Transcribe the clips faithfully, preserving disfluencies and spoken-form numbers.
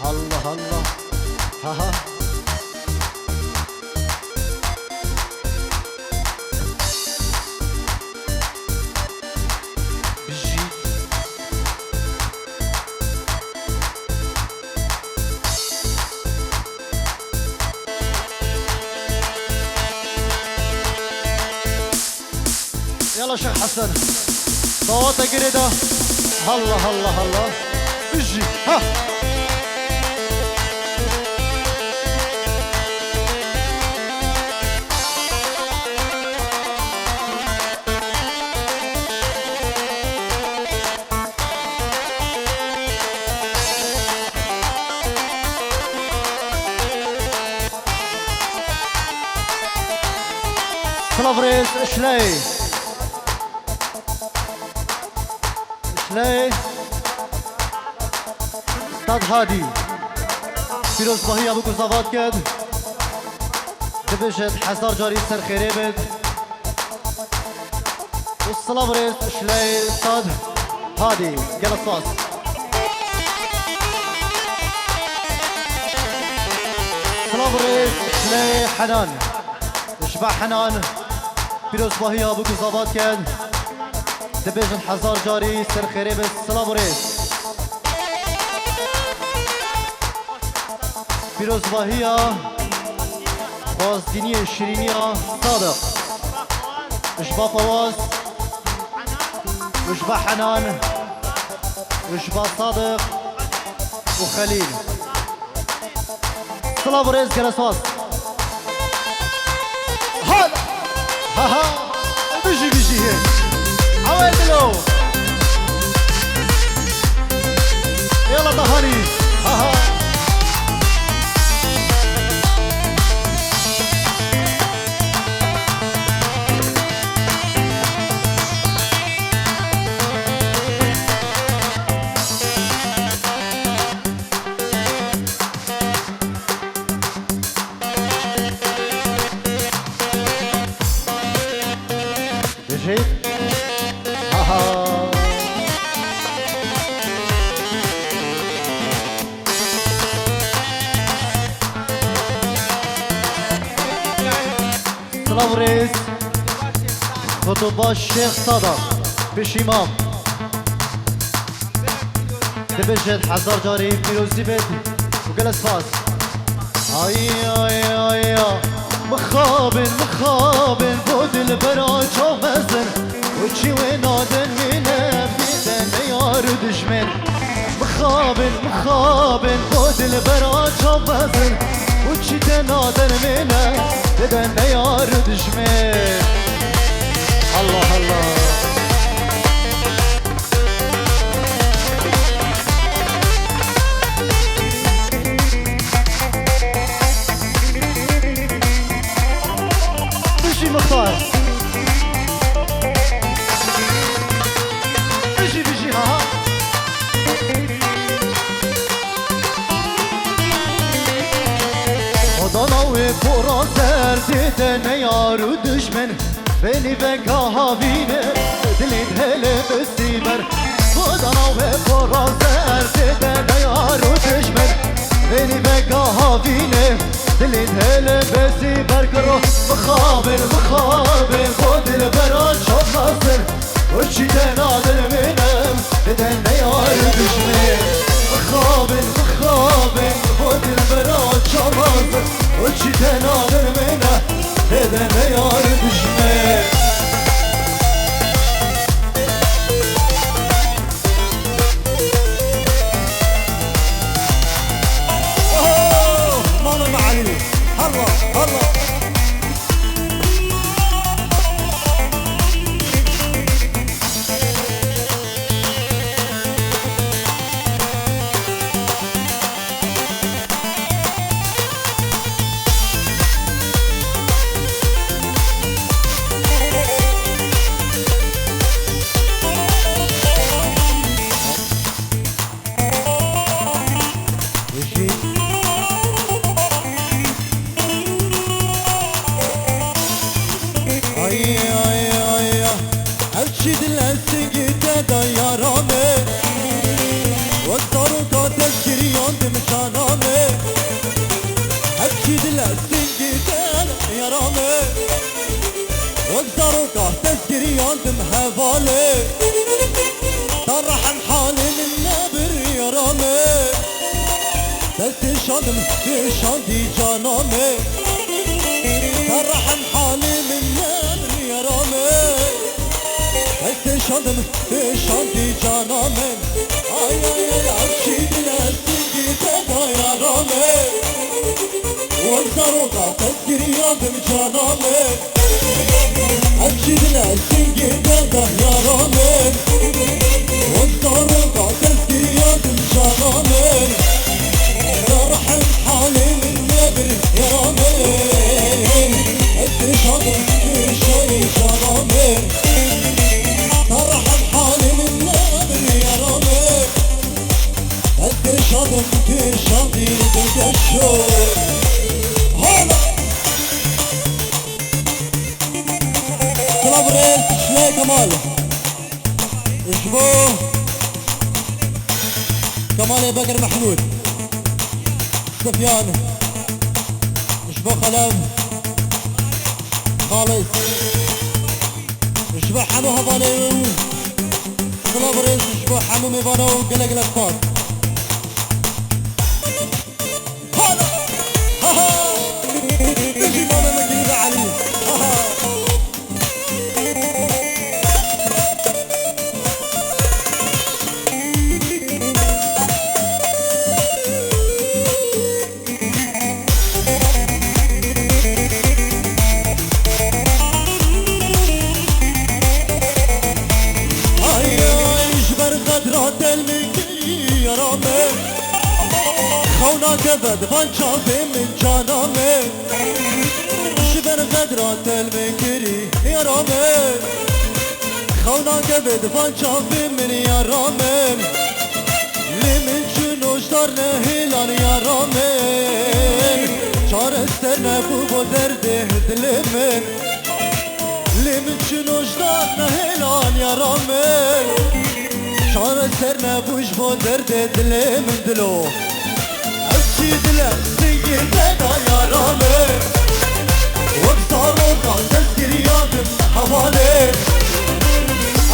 Allah Allah. Ha ha. Bijî. Yala Şêx Hesen. Dawata girê de. Allah, Allah, Allah. Bijî. Ha. Silav rêz, şley. Şley. Stad Hadî. Pîrozbahiya bû ku zavat ked. Dibêjit hezar carî ser xêrê bid. Û silav rêz, şley Stad Hadî. Gelek spas. Silav rêz, şley Henan. Ji ba Henan, pîrozbahiya bû ku zavat ked. Dibêjin hezar carî ser xêrê be, silav û rêz. Pîrozbahiya xwazdîniyê şirîniya Sadiq. Ji ba Fawaz, ji ba Henan, ji ba Sadiq û Xelîl. Silav û rêz, gelek spas. Hal. Ha ha. Bijî, bijî. Away dilo. Yala daharî. Ha ha. Bijî. Ha ha. Silav rêz. Kutuba Şêx Sada. Pişîmam. Dibêjit hezar carî pîrozî bid û gelek spas. Ay, ay, ay, ay. Mixabin, mixabin, bo dilbera çav mezin. Û çi wê nadin mîne, bide ne yar û dijmin. Mixabin, mixabin, bo dilbera çav mezin. Û çi te nadin mîne, bide ne yar û dijmin. Allah Allah. Bijî Mixtar. Bijî, bijî, ha ha. Hodana wê pora ser dide ne yar û dijmin. Benî veka havîne, dilê hele besî ber. Xwedana wê pora ser tê de ne yar û dijmin. Benî veka havîne, dilê hele besî ber. Kiro mixabin, mixabin, xwe dilbera çav mezin. Û çi te nadin mîne, dide ne yar û dijmin. Mixabin, mixabin, xwe dilbera çav mezin. Û çi te nadin mîne, dide ne yar û dijmin. Oh, mala me Elî. Halla, halla. Yandim hevalê, te rehm halê min nebir yara min. Destê şandim tu şandî cana min. Te rehm halê min nebir yara min. Destê şandim tu şandî cana min. Ay ay ay, ev çî dile singî te da yara min. Wek zaroka tezkirî yandim cana min. Ev çî dile singî te da yara min. Wek zaroka tezkirî yandim cana min. Ya rehm halê min nebir yara min. Ez te şadim tu şayî cana min. Ya rehm halê min nebir yara min. Ez te şadim tu şandî dilgeşo. Hala. Silav rêz, Şilê Kemal. Ji bo Kemalê Bekir Mehmûd. Sifyan. Ji bo Xelef. Xalis. Ji bo hemû hevalê wî. Silav û rêz ji bo hemû mêvana û gelek gelek spas. Hala! Ha ha! Dijî mamê me Girî ve Elî. Ha ha! Ay, ay, ji ber qedra te li kirî yara min. Xewna keve di van çavê min cana min. Ji ber qedra te li kirî yara min. Xewna keve di van çavê min yara min. Lê min çi nojdar nehêlan yara min. Çareser nebû bo derdê dilê min. Lê min çi nojdar nehêlan yara min. Çareser nebû ji bo derdê dilê min dilo. Ez çî dile singî te da yara min. Wek zaroka destgiriya dim hevalê.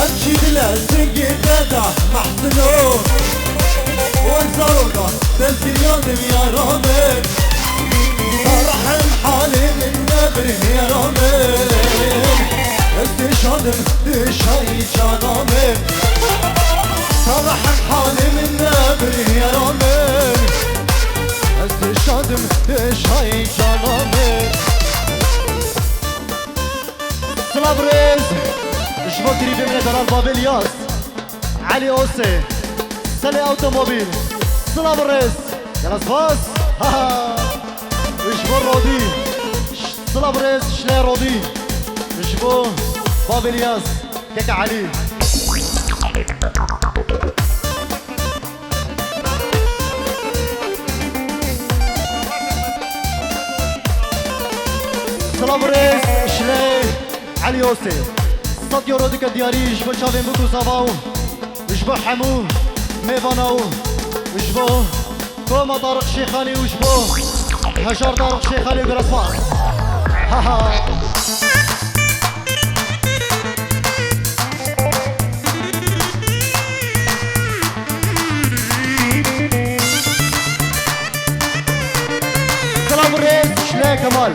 Ez çî dile singî te da Mehsino. Wek zaroka destgiriya dim yara min. Rehem halê min nebir yara min. Ez te şadim tu şayî cana min. Rehem halê min nebir yara min. Ez te şadim tu şayî cana min. Silav rêz ji bo grîbê min e, delal Babê Liyaz. Elî Osê. Selê Otomobîl. Silav rêz. Gela spas. Ha ha. Ji bo Rodî. Silav rêz Şilê Rodî. Ji bo Babê Liyaz. Keke Elî. Silav û rêz Şilê Elî Osê. Sed euro dike diyarî ji bo çavên bûk û zava û ji bo hemû mêvana û ji bo koma Tariq Şêxanî û ji bo hejar Tariq Şêxanî û guraspa. Ha ha. Silav û rêz Şilê Kemal.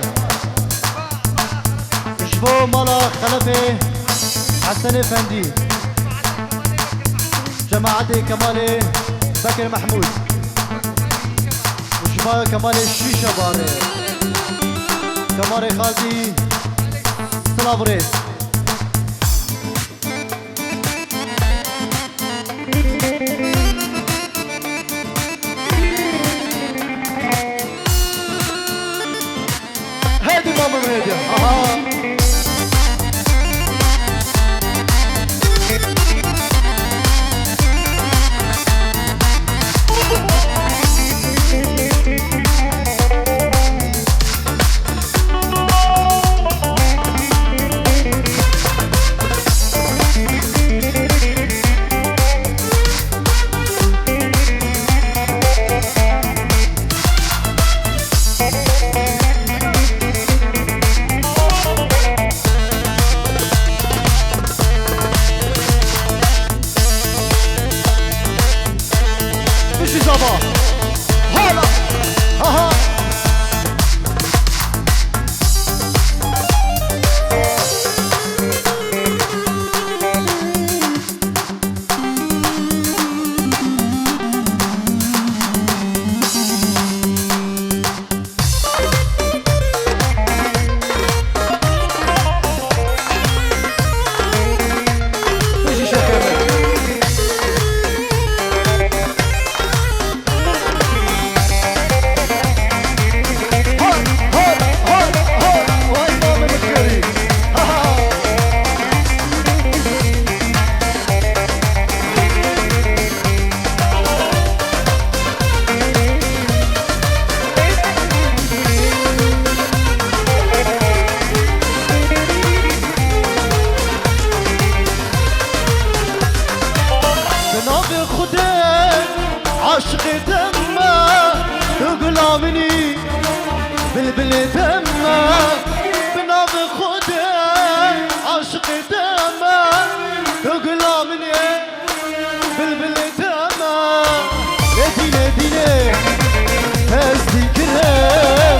Ji bo mala Xelefê Hesen Efendî, cemaetê Kemalê Bekir Mehmûd, ji bo Kemalê Şîşebarê, Kemalê Xaltî, silav û rêz. Hadi mamam hadi. Aha. Zava. Hala. Aha. Bi navê Xwedê aşiqê te me, tu gula min î, bilbilê te me. Bi navê Xwedê aşiqê te me, tu gula min î. Bilbilê te me. Lê dînê dînê ez dîkirim.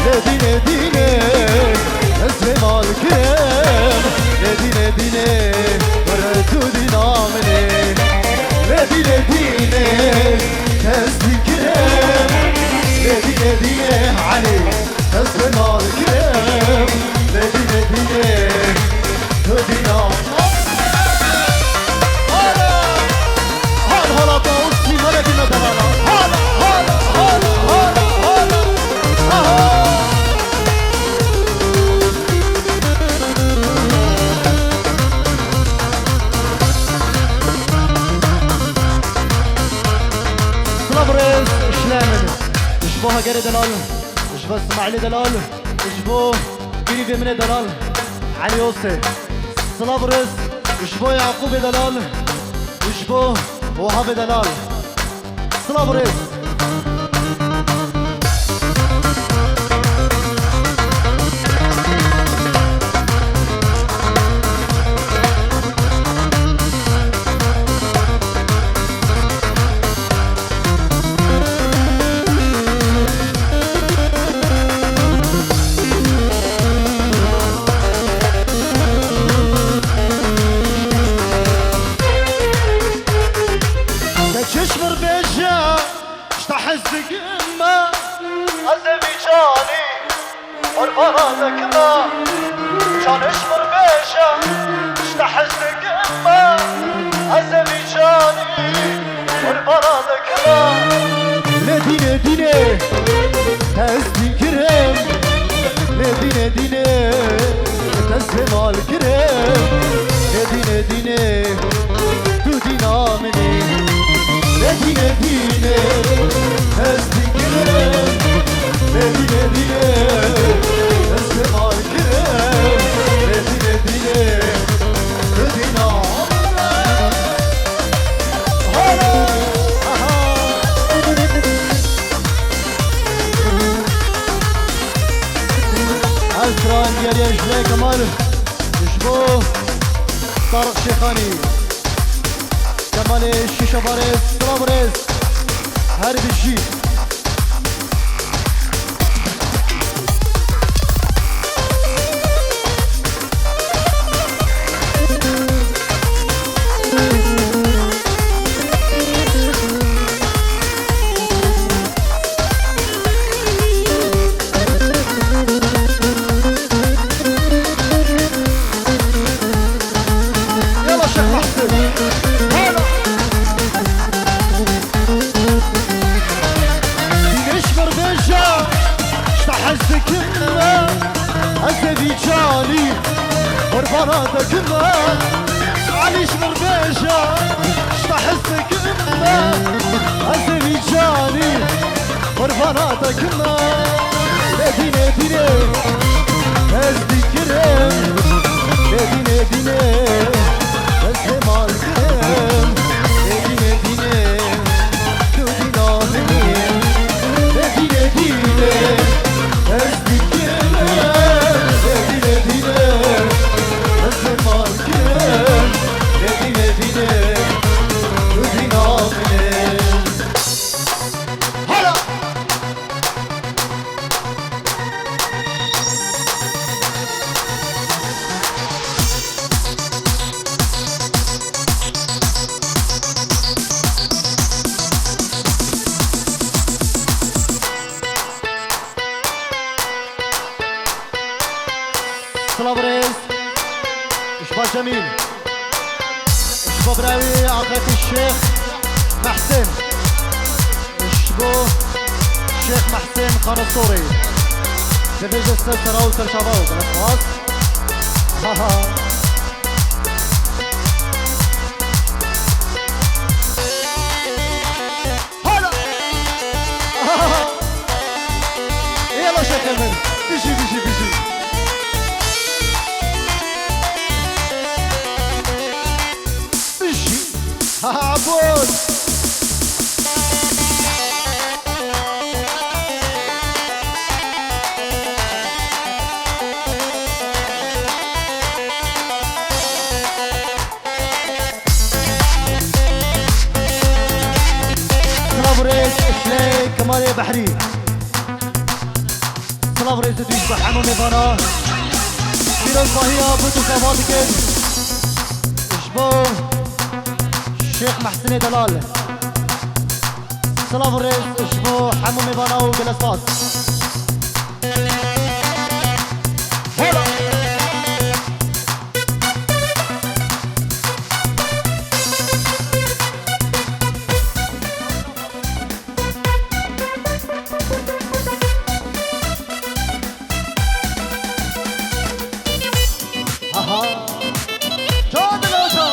Lê dînê dînê ez vê mal kirim. Lê dînê dînê were tu dîna min î. Lê dînê dînê ez dîkirim. Lê dînê dînê Elî. Ez vê mal kirim, lê dînê dînê, tu dîna. Hala, hala, hala, Dawud Sî, melekî me delala. Hala, hala, hala, hala, hala. Aha. Silav rêz, şilê min. Ji bo Hegerê delal. Ji bo Smaîlê delal, ji bo birîvê min ê delal, Elî Osê. Silav û rêz ji bo Yaqûbê delal, ji bo Wehabê delal. Silav û rêz. Te çi ji min bêje, ji te hez dikim me. Ez ê vî canî qurbana dikime. Can ji min bêje, ji te hez dikim me. Ez ê vî canî qurbana dikime. Lê dînê dînê te ez dîn kirim. Lê dînê dînê te ez vê mal kirim. Lê dînê dînê tu dîna min î. Lê dînê dînê ez dîn kirim. Lê dînê dînê ez vê mal kirim. Lê dînê dînê tu dîna min î. Ez Qur'an geriye ji Lê Kemal, ji bo Tariq Şêxanî. Kemalê Şîşebarê, silav rêz. Her bijî. Yala Şêx Mahsûd. Hala. Dînê ji min bêje, ji te hez dikim me. Ez ê vî canî qurbana dikime. Elî ji min bêje, ji te hez dikim me. Ez ê vî canî qurbana dikime. Lê dînê dînê ez dîkirim. Lê dînê dînê ez vê mal kirim. Lê dînê dînê tu dîna min î. Lê dînê dînê ez dîkirim. Lê dînê dînê ez vê mal kirim. Lê dînê dînê tu dîna min î. Cemîl. Ji bo birayê axirî Şêx Mehsên. Ji bo Şêx Mehsên Xanesorê. Divêje ser sera û ser çava û gelek spas. Ha ha. Hala! Yala şeker min. Bijî, bijî, bijî. Bijî. Ha, ha, bol. Silav û rêz ji Kemalê Behrî. Silav û rêz dû ji bo hemû mêvana. Pîrozbahiya bût û sava dikin. Ji bo Şêx Mehsinê Delal. Silav û rêz ji bo hemû mêvana û gelek spas. Hela! Aha! Can dilota!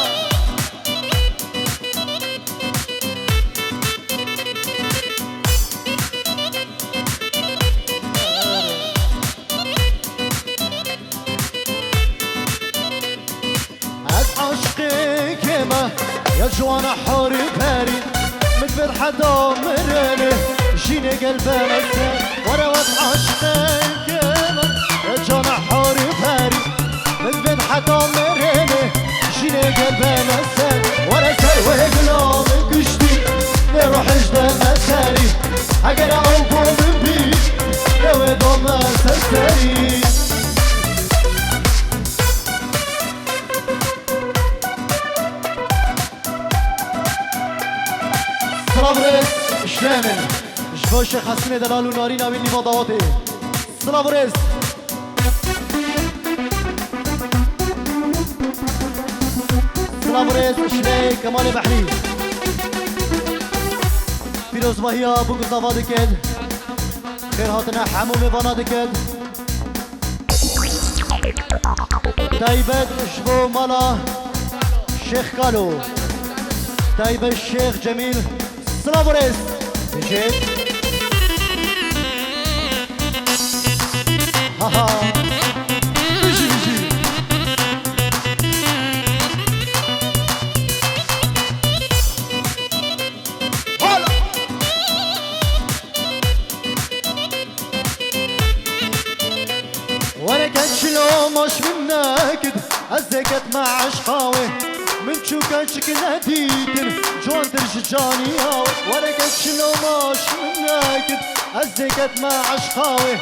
Ez aşiqê kê me, ya ciwana horî perî, min divêt heta mirinê, jînê gel bene ser. Were wet aşiqê kê me, ya ciwana horî perî, min divêt heta mirinê, jînê gel bene ser. Were ser wê gula min kuştî, lê ruhij de me serî, eger ew bo min bî, lê wê do me ser serî. Silav û rêz, ji min. Ji bo Şêx Hesinê Delal û narîna wî nîva dawetê. Silav û rêz. Silav û rêz, ji Kemalê Behrî. Pîrozbahiya bûk û sava dikin. Xêr hatine hemû mêvana dikin. Taybet ji bo mala Şêx Kalo. Taybet Şêx Cemîl. Silav û rêz. Bijî. Ha ha. Bijî, bijî. Hala. Were keçilo maş min nekid, ez ê ketme eşqa wê. Min çû keçik nedîtin, ciwantir ji caniya wê. Were keçilo maş min nekid, ez ê ketme eşqa wê.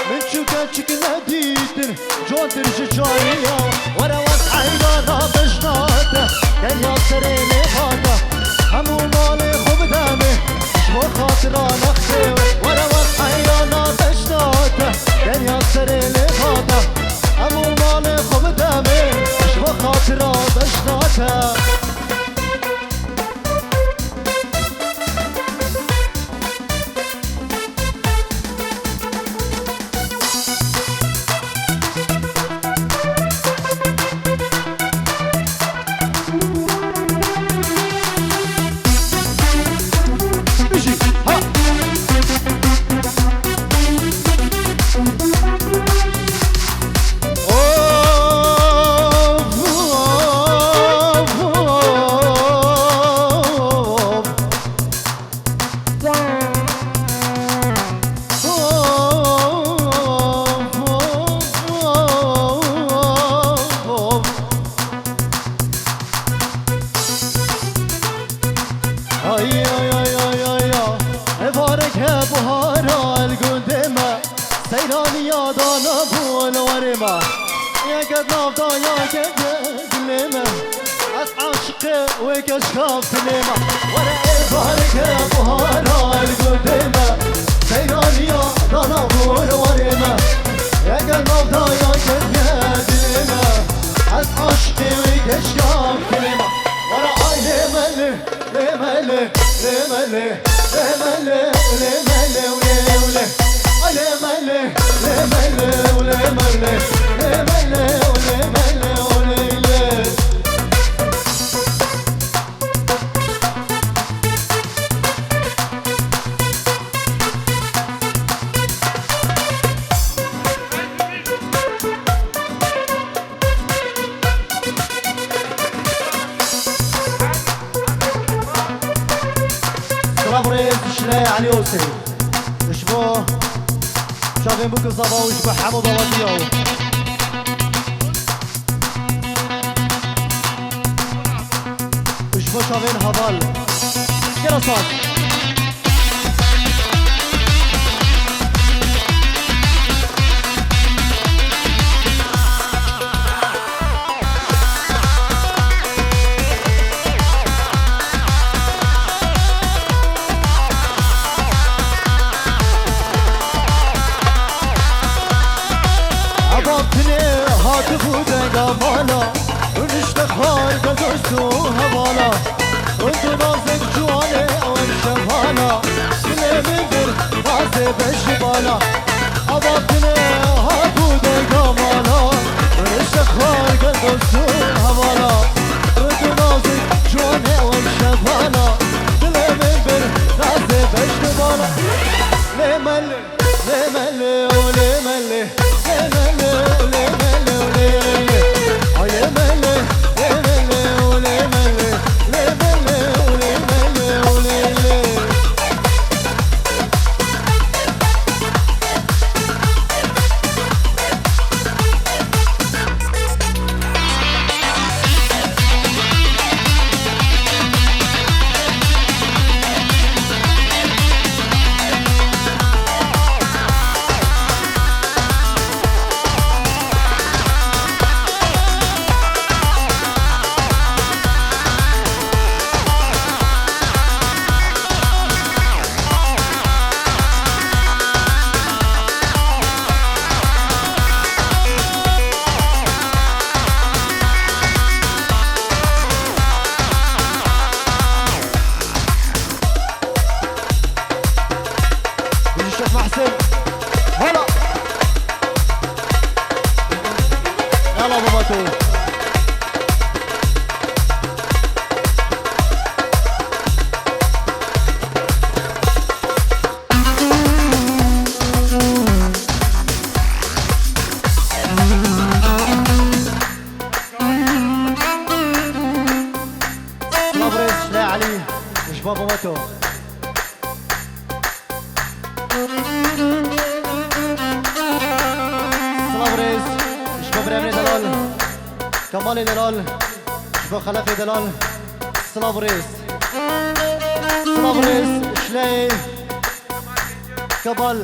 Min çû keçik nedîtin, Ciwantir ji cariya, were wek heyrana bejna te, derya serê lê hate, hemû malê xwe bide min, ji bo xatira nextê we. Were wek heyrana bejna te, derya serê lê hate, hemû malê xwe bide min, ji bo xatira bejna te. Ay, ay, ay, ay, ay, ay. Evarek he buhara el gundê me. Seyraniya dana bû li warê me. Yeket nav da ya kete dilê me. Ez aşiqê wê keşka dilê me. Were êvareke buhara li gundê me. Seyraniya dana bû li warê me. Yeket nav da ya kete dilê me. Ez aşiqê wê Silav û rêz ji Şileyê Elî Osê. Ji bo çavên bûk û zava û ji bo hemû bawatiya û ji bo çavên heval. Kira saz. Eva tinê hatibû denga mala, rûnişte xwar gel dost û hevala. Rûn tu nazik ciwanê ew şevala, dilê min bir razê beş bala. Ava tine ha bu de gamala, rişte xwar gel dostun havala. Rûn tu nazik ciwanê ew şevala, dilê min bir razê beş bala. Lê mele, lê mele, o lê mele. Şêx Mehsin. Hala. Yala baba tu. Silav rêz Şilê Elî, ji baba we to. Silav rêz, ji bo birayê delal, Kemalê delal, ji bo Xelefê delal, silav rêz. Silav rêz, Şileyê Kemal,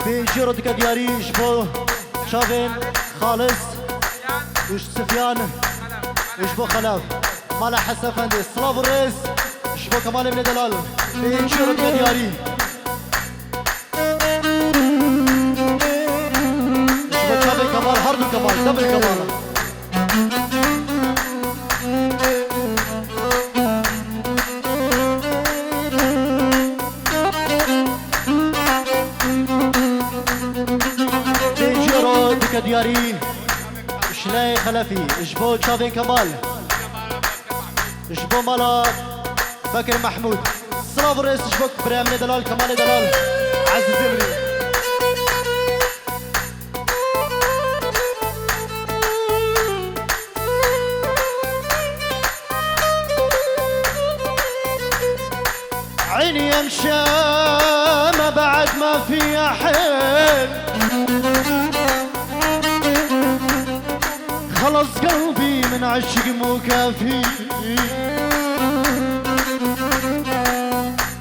pêncî ro dike diyarî ji bo çavên Xalis û Sifyan û ji bo Xelef. Mala Hese Efendi, silav û rêz ji bo Kemalê Bilê Delal. Pêncî ro dike diyarî. Ji bo çavên Kemal, her du Kemal, double Kemal. Pêncî ro dike diyarî Şileyê Xelefî, ji bo çavên Kemal, ji bo mala Bekir Mehmûd. Silav û rêz ji bo birayê min ê delal, Kemalê delal, Ezîzê min ê. عيني يا مشامة بعد ما فيها حيل. خلص قلبي من عشق مو كافي.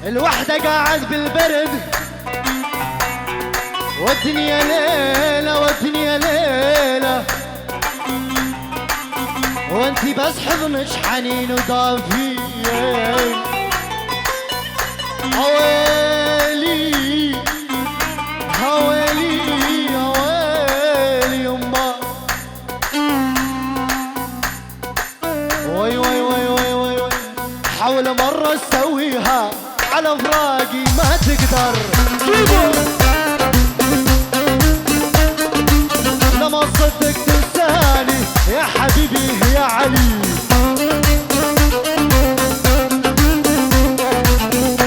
الوحدة قاعد بالبرد. والدنيا ليلة، والدنيا ليلة. وانتي بس حضنك حنين ودافي. هويلي، هويلي، هويلي يما. وي، وي، وي، وي، وي، وي. حول مرة اسويها على فراق ما تقدر. لما صدق تنساني يا حبيبي يا علي.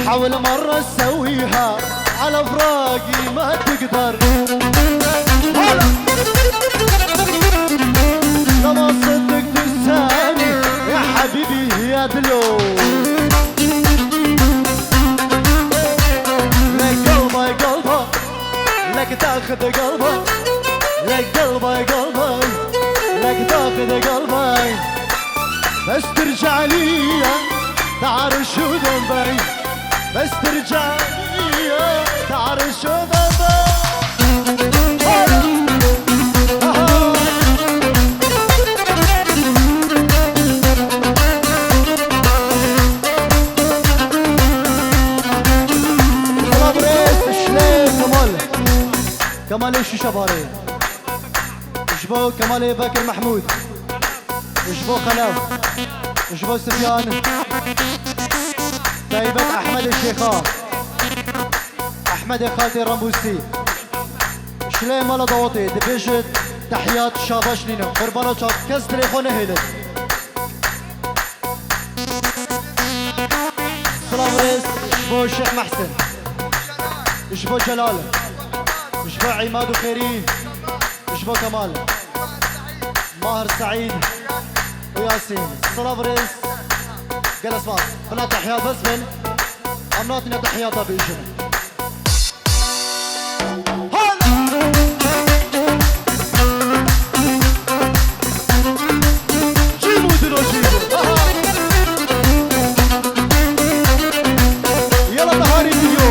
حاول مرة تسويها على فراقي ما تقدر. هلا. لما صدق تنساني يا حبيبي يا دلو. لك قلبي قلبي، لك تاخذ قلبي، لك قلبي قلبي، لك تاخذ قلبي. بس ترجع لي، تعرف شو ذنبي؟ بس ترجع لي، تعرف شو ذنبي؟ Kemalê Şişebarê. Ji bo Kemalê Bekir Mehmûd. Ji bo Xelef. Ji bo Sifyan. Taybet Ehmedê Şêxa. Ehmedê Xaltê Rambûsî. Şilê mala dawetê dibêje tehyat şabaş nîne. Qurbana çav kes dilê xwe nehêle. Silav rêz ji bo Şêx Mehsin, ji bo Celal, ji bo Îmad û Xêrî, ji bo Kemal, Mahir Seîd û Yasîn. Silav rêz, gelek spas. Bila tehyat bes bin, em natine tehyata bêjin. Aha. Yala taharî diyo.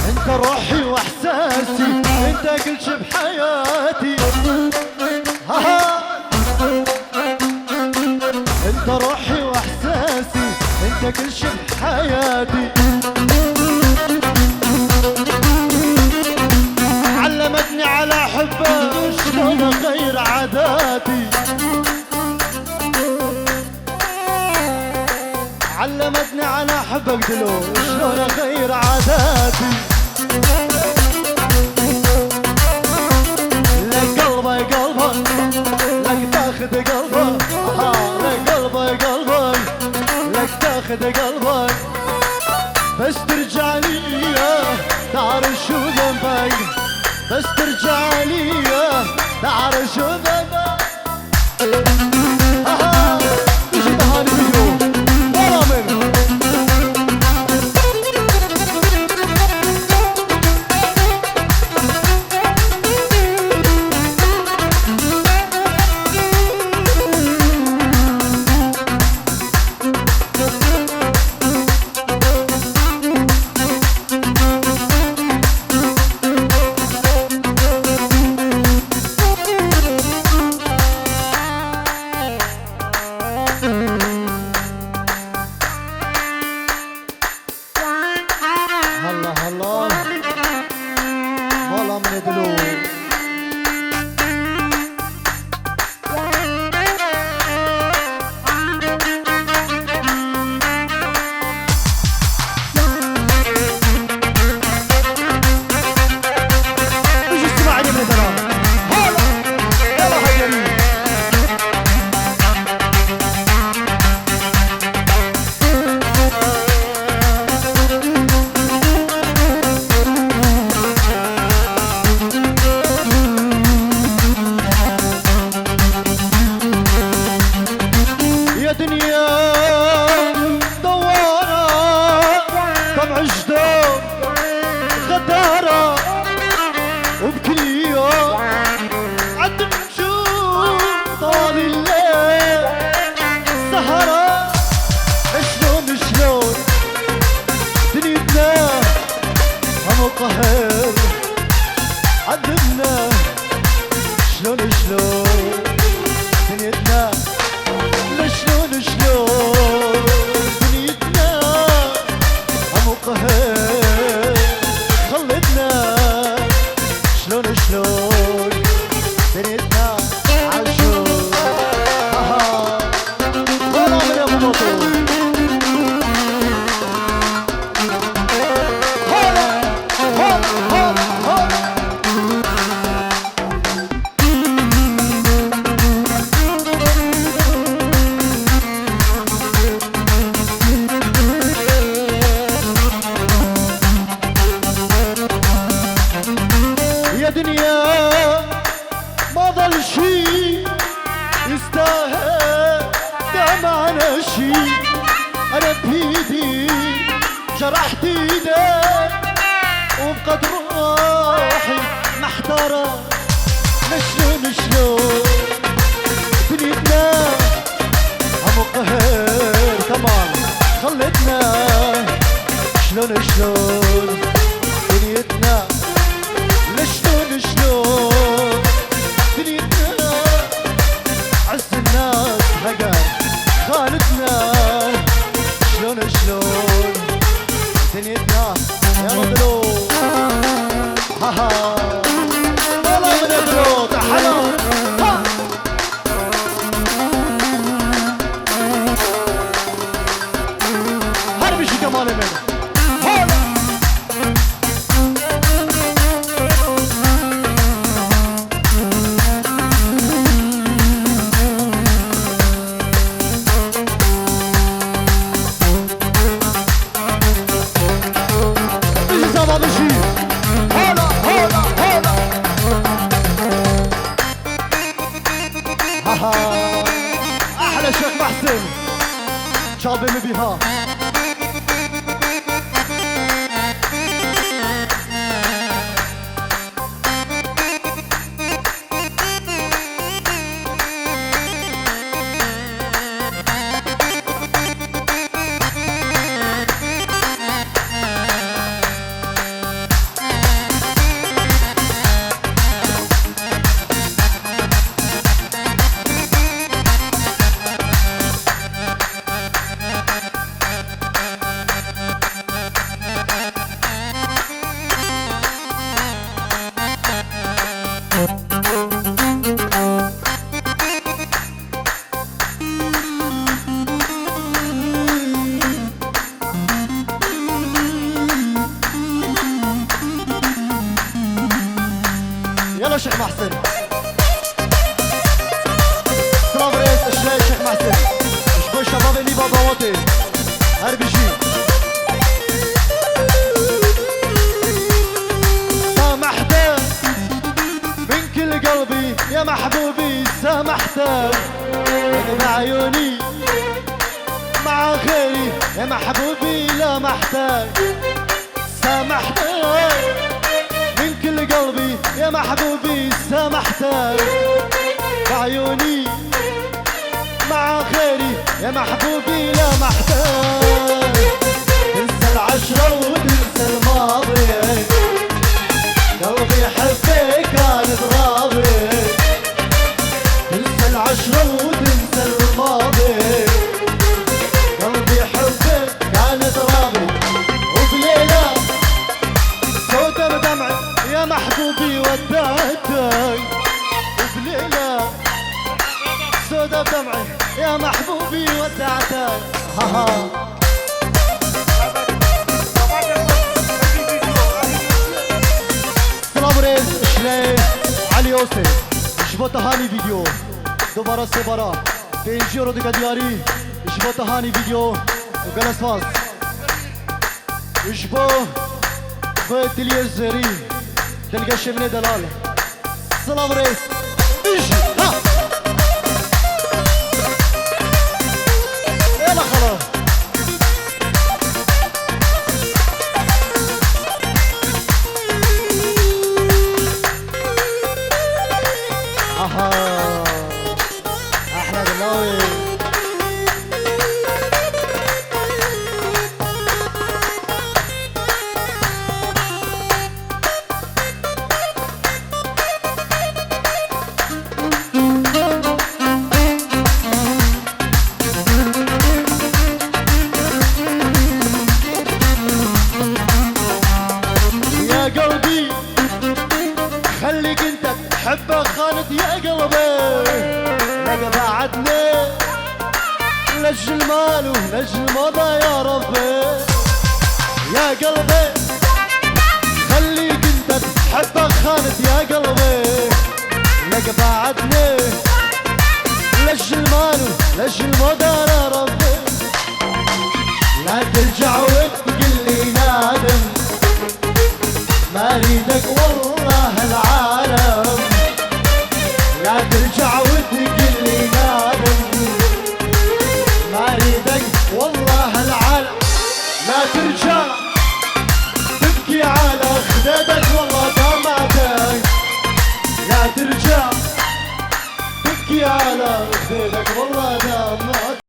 انت روحي واحساسي، انت كل شي بحياتي. ها ها. انت روحي واحساسي، انت كل شي بحياتي. علمتني على حبك شلون اغير عاداتي. علمتني على حبك دلو شلون اغير عاداتي. لك قلبي قلبك، لك تاخذ قلبك، آه، لك قلبي قلبك، لك تاخذ قلبك. بس ترجع لي، تعرف شو ذنبك؟ بس ترجع لي، تعرف شو ذنبك؟ Aha! Bijî taharî bîyo. Wala min. Halla halla. Vala min ê dilo. يا دنيا دوارة، طبع جدود غدارة، وبكل يوم عد نشوف طال الليل سهرة. شلون، شلون دنيتنا هم قهر عدنا. شلون، شلون دنيتنا، لا شلون، شلون دنيتنا هم قهر خلتنا. شي، أنا بإيدي جرحت إيدي، وبقد روحي محتارة. لشلون، شلون دنيتنا عم قهر كمان خلتنا. شلون، شلون دنيتنا، لشلون، شلون دنيتنا، عز الناس هجر خانتنا. شلون، شلون دنيتنا يا مبروك. ها ها. والله من الفلوت، حلو. ها. هر بشي كمان من. هولا. بيجي زعما بيجي. هولا، هولا، هولا. ها ها. أحلى شيخ محسن. شعبي مبيها. يلا شيخ محسن. سلام ريس، شلون شيخ محسن؟ شكون شباب اللي بابا وطي؟ هر بيجي. سامحته من كل قلبي يا محبوبي، سامحته من بعيوني مع غيري يا محبوبي لا محتاج. سامحته من كل قلبي يا محبوبي، سامحته بعيوني مع غيري يا محبوبي لا محتاج. تنسى العشرة وتنسى الماضي، قلبي يحبك كان ترابي. تنسى العشرة وتنسى الماضي، قلبي يحبك كان ترابي. وبليلة سودة بدمعي يا محبوبي ودعتك. وبليلة سودة بدمعي يا محبوبي ودعتك. ها ها. سلام ريس، شلي علي يوسف. Ji bo te hanî vîdeo. Dubara sêbara. Pêncî euro dike diyarî. Ji bo te hanî vîdeo. Gelek spas. Ji bo xwe diliyê zêrî, dilgeşê min ê delal. Silav rêz. Bijî. Ha. Êla xala. Aha. Ehla delawê. يا قلبي خليك انت، حبك خانت يا قلبي، لك بعدني لج المال ولج الموضة يا ربي. يا قلبي خليك انت، حبك خانت يا قلبي، لك بعدني لج المال ولج الموضة يا ربي. لا ترجع وتقلي نادم، ما اريدك والله العالم. لا ترجع وتقلي نادم، ما اريدك يا ترجع تبكي على خديدك والله دمعتك. يا ترجع تبكي على خديدك والله دمعتك.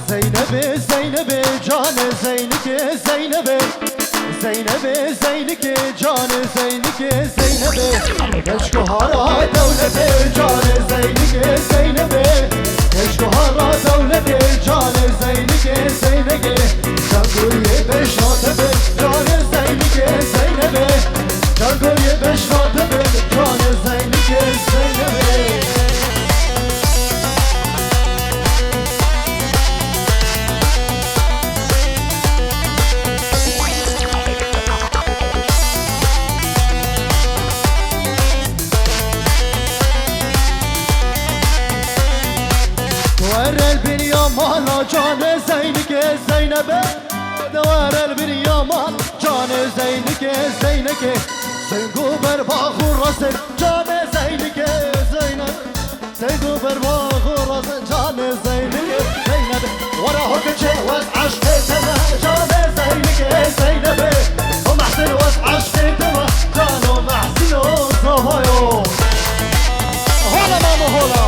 Zeynebê, Zeynebê, canê Zeynikê, Zeynebê. Zeynebê, Zeynikê, canê Zeynikê, Zeynebê. Keşkuhara dewletê, canê Zeynikê, Zeynebê. Keşkuhara dewletê, canê Zeynikê, Zeynebê. Can guriyê beşna te be, canê Zeynikê, Zeynebê. Can guriyê beşna te be, canê Zeynikê, Zeynebê. Were li bîniya mala canê Zeynikê Zeynebê. De were li bîniya mala canê Zeynikê Zeynekê. Seng û berbax û resê canê Zeynikê Zeynebê. Seng û berbax û razin canê Zeynikê Zeynebê. Were ho keçê wez eşqê te me canê Zeynikê Zeynebê. O mehsin wez eşqê te me cano mehsino zahayo. Hola mamo hola.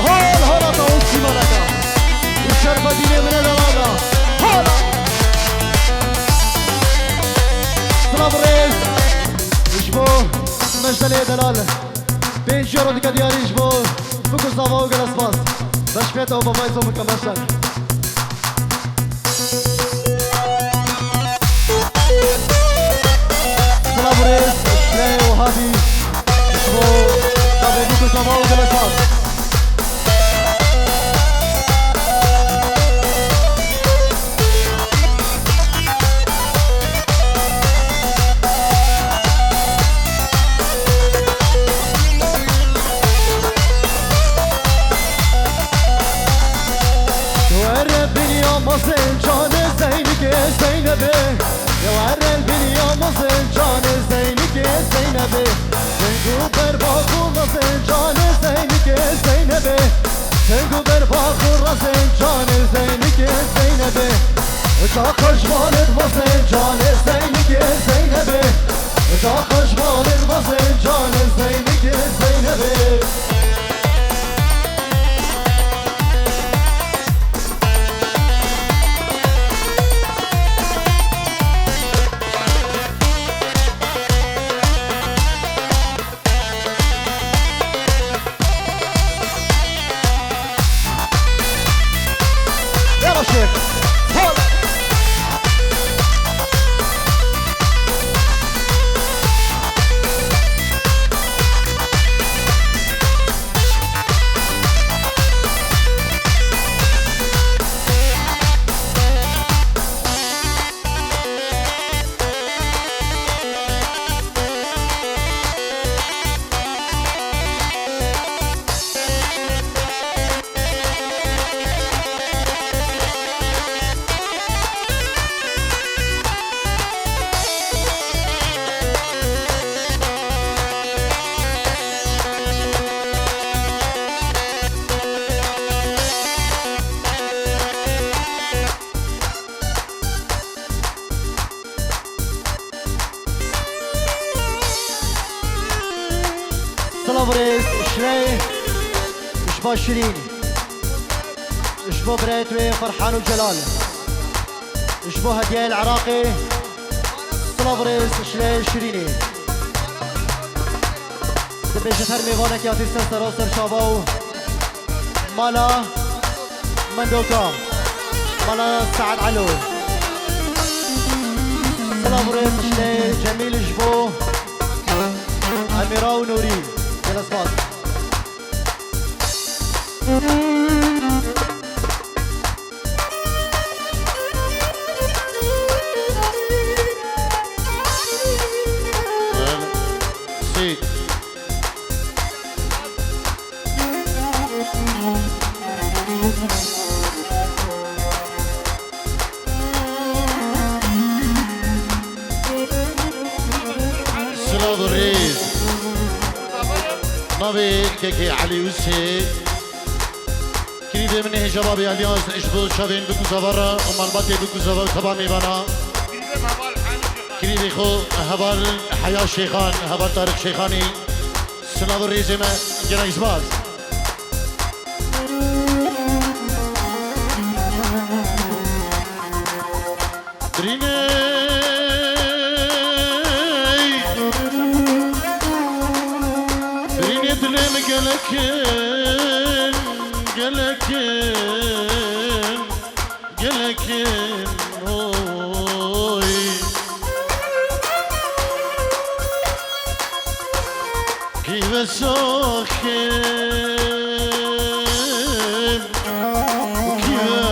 Hol hola tawus kimalaka. Şerfa dînê min e delala. Hola. Silav rêz. Ji bo Mejdelê delal. Pênc euro dike diyarî ji bo Biko Zava û gelek spas. Beşfet û babay Zomika Beşer. Silav û rêz, Şirê û Havî. Ji bo Zava Biko Zava û gelek spas. Were bîniya mezin canê Zeynikê Zeynebê. Were bîniya mezin canê Zeynikê Zeynebê. Seng û berbax û mezin canê Zeynikê Zeynebê. Seng û berbax û razin canê Zeynikê Zeynebê. Ca qejmanê mezin canê Zeynikê Zeynebê. Ca qejmanê mezin canê Zeynikê Zeynebê. Yala şêx. Hola. Rêz Şirê, ji bo Şirîn, ji bo birayê wê Ferhan û Celal, ji bo hediyeyê li Iraqê, silav û rêz ji lê Şirînê. Dibêjin her mêvanek ya tîrsen sera ser çava û mala Mendoka, mala Saad Elo. Silav û rêz ji lê Cemîl ji bo Emîra û Nûrî. Gelek spas. Sî. Silav û rêz. Navê kekê Elî Usê. Kirîvê min ê hêja babê Elyas ji bo çavên Bikuzava re û malbatê Bikuzava û teba mêvana. Kirîvê xwe heval Heya Şêxan, heval Tarîk Şêxanî. Silav û rêzê me, gelek spas. Birînê, birînê dilê min gelek in, gelek in, gelek in, oy. Kî ve saxim, kî ve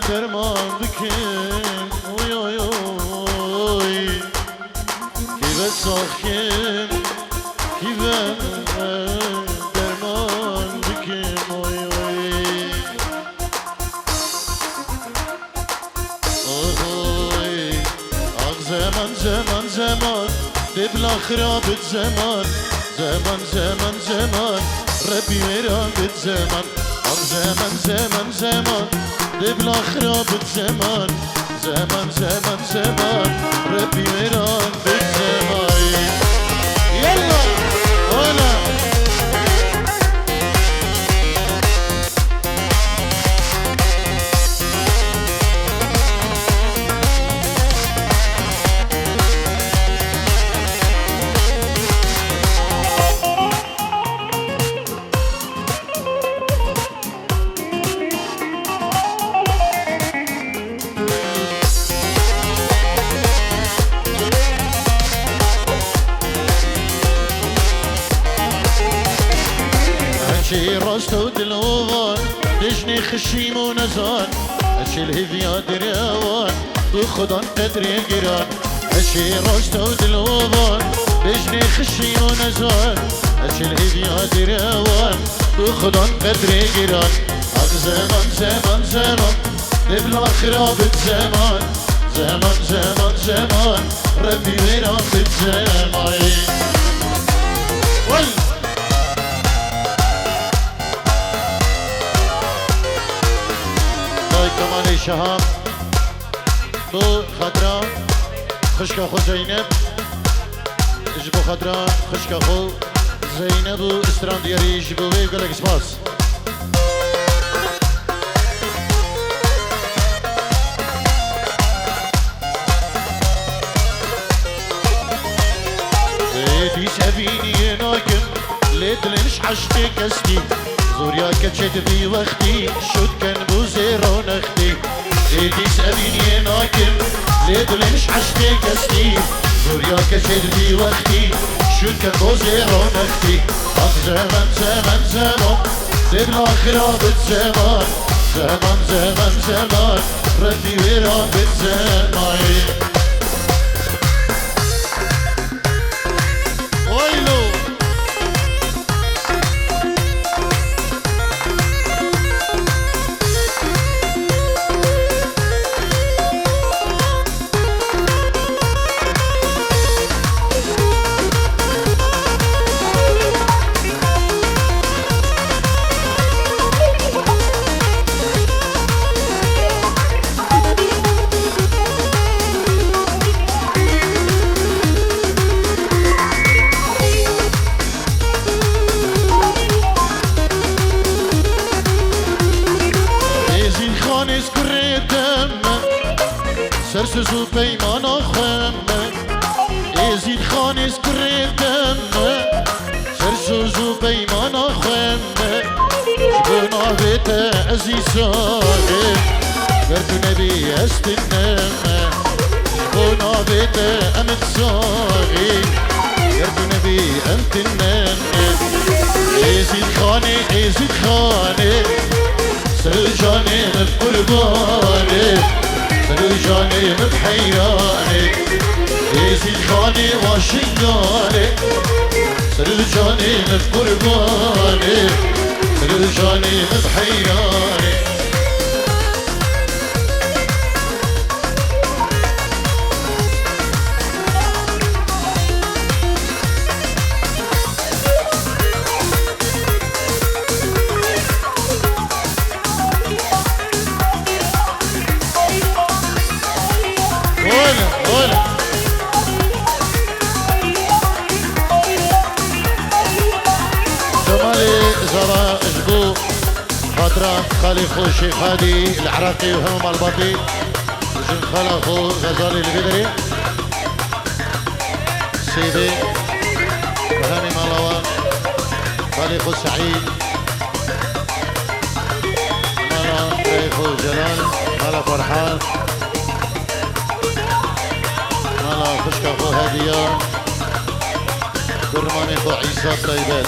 derman bikim, oy, oy, oy. Kî ve saxim, kî ve derman bikim, oy, oy. Oy, ax zeman, zeman, zeman, dê bila xira bit zeman. Zeman, zeman, zeman, Rebbî wêran bit zeman. Ax zeman, zeman, zeman, dê bila xira bit zeman. Zeman, zeman, zeman, Rebbî wêran bit zeman. Yalla, ola. Eçê rast û dilovan, dijnê xişîm û nezan, eçê li hêviya direwan, û xudan qedrê giran. Eçê rast û dilovan, dijnê xişîm û nezan, eçê li hêviya direwan, û xudan qedrê giran. Ax zeman, zeman, zeman, dê bila xira bit zeman. Zeman, zeman, zeman, Rebbî wêran bit zeman. Wey! Tay Kemalê Şeha, bo xatira xişka xwe Zeynep, ji bo xatira xişka xwe Zeynep û Stran Diyarî ji bo wê gelek spas. Êdî sevîniyê nakim, lê dilê min ji eşqê kestî. Zoriya keçê di vî wextî, şût ken bo zêro nextî. Êdî sevîniyê nakim, lê dilê min ji eşqê kestî. Zoriya keçê di vî wextî, şût ken bo zêro nextî. Ax zeman, zeman, zeman, dê bila xira bit zeman. Zeman, zeman, zeman, Rebbî wêran bit zeman. Waylo. Siz û peymana xwe me, Êzîd Xanê kurê te me. Ser soz û peymana xwe me, ji bo navê te ez î saxê. Ger tu nebî ez tune me, ji bo navê te em ê saxê. Ger tu nebî em tune me. Êzîd Xanê, Êzîd Xanê, ser û canê min qurbanê, ser û canê min heyranê. Êzîd Xanê Waşinganê, ser û canê min qurbanê, ser û canê min heyranê. Öyle, öyle. Cemalê Zara ji bo xatira xalê xwe Şêx Hadî li Iraqê û hemû malbatê jin xala xwe Xezalê li vê derê. Sêvê û hemî mala wan, xalê xwe Seîd, mala birayê xwe Celal, mala Ferhan, mala xwişka xwe Hediya, kurmanê xwe Îsa Taybet,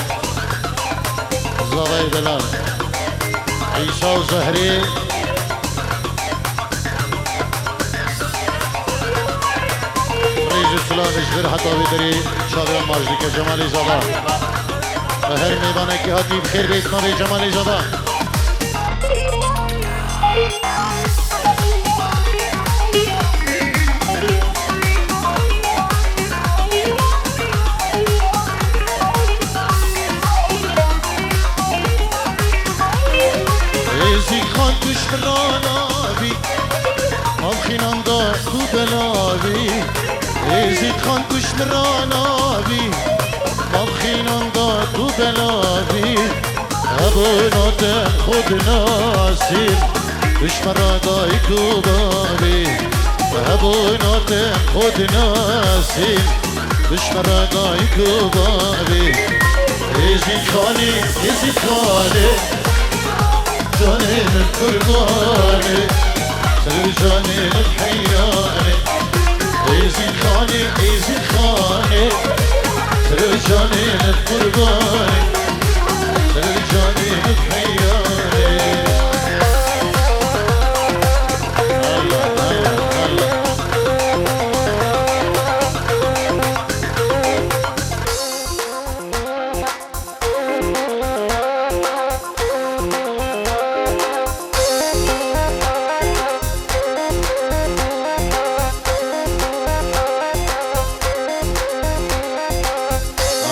zavayê delal, Îsa û Zehrê. Rêz û silavê ji vir heta wê derê çaviyan maç dike Cemalê Zava. Her mêvanekî hatî bi xêr bêt navê Cemalê Zava. Êzîd Xan tu ji min re navî, mavxînan da tu belavî. Êzîd Xan tu ji min re navî, mavxînan da tu belavî. Hebûna te xwe dinasîn, tu ji min re dayik û bavî. Hebûna te xwe dinasîn, tu ji min re dayik û bavî. Êzîd Xanê, Êzîd Xanê, canê min qurbanê, ser û canê min heyranê. Êzîd Xanê, Êzîd Xanê, ser û canê min qurbanê, ser û canê min heyranê. Allah, Allah, Allah.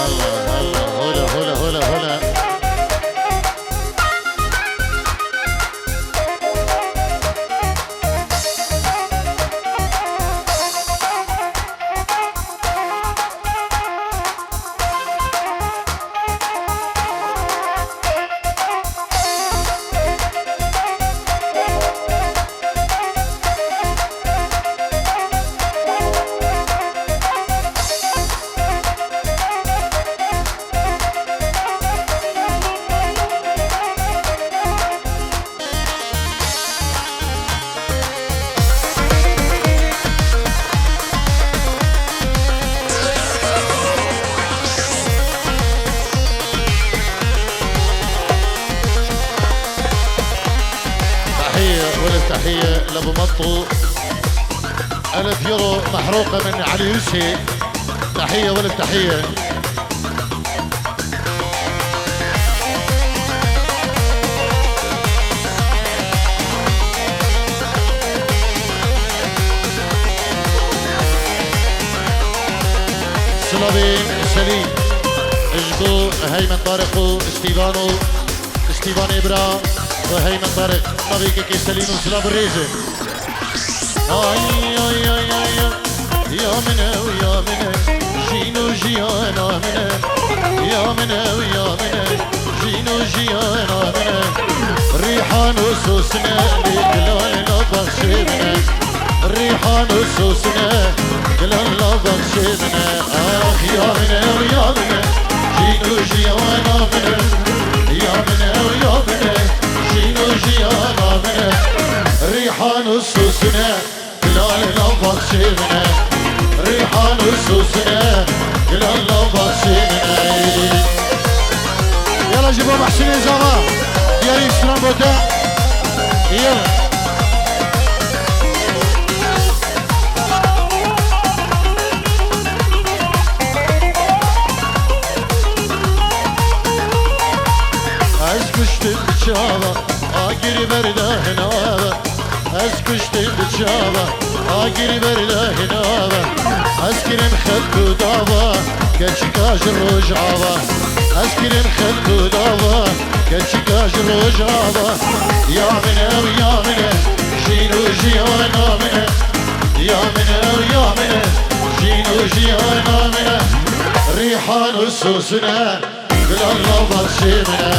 Allah, Allah, hola, hola, hola, hola. تحية وللتحية لأبو مطو. ألف يورو محروقة من علي يوسفي. تحية وللتحية. Silavên Selîm ji bo Heymen Tarîq û Stîvan û Stîvanê bira û Heymen Tarîq. Navê kekê Selîm û silav û rêz e. Ay, ay, ay, ay, ay. Ya min e û ya min e, jîn û jiyana min e. Ya min e û ya min e, jîn û jiyana min e. Rîhan û sosine lê gilal navbexşê min e. Rîhan û sosine, gilan la baxçê min e. Ax ya min e, ya min e, jîn û jiyana min e. Ya min e, ya min e, jîn û jiyana min e. Rîhan û sosine, gilan la baxçê min e. Rîhan û sosine, gilan la baxçê min e. Yala ji bo Mehsûnê Zava, diyarî Îslambote. Yala. Ez kuştim bi çava, agir berde hinava. Ez kuştim bi çava, agir berde hinava. Ez kirim xet û dava, keçika ji Rojava. Ez kirim xet û dava, keçika ji Rojava. Ya min e, ya min e, jîn û jiyana min e. Ya min e, ya min e, jîn û jiyana min e. Rîhan û sosine, gilan la baxçê min e.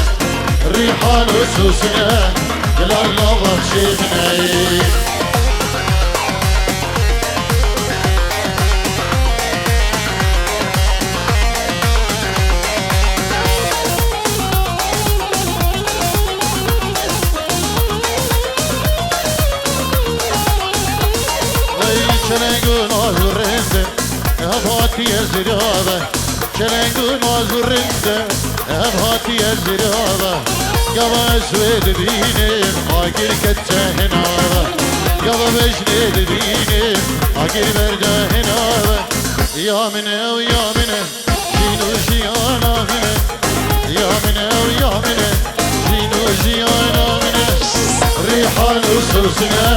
Rîhan û sosine, gilan la baxçê min e. Ey çeleng û naz û rinde, ev hatiye zirave. Çeleng û naz û rinde, ev hatiye zirave. Gava ez wê dibînim, agir kete hinave. Gava bejnê dibînim, agir berde hinave. Ya min e, ya min e, jîn û jiyana min e. Ya min e, ya min e, jîn û jiyana min e. Rîhan û sosine,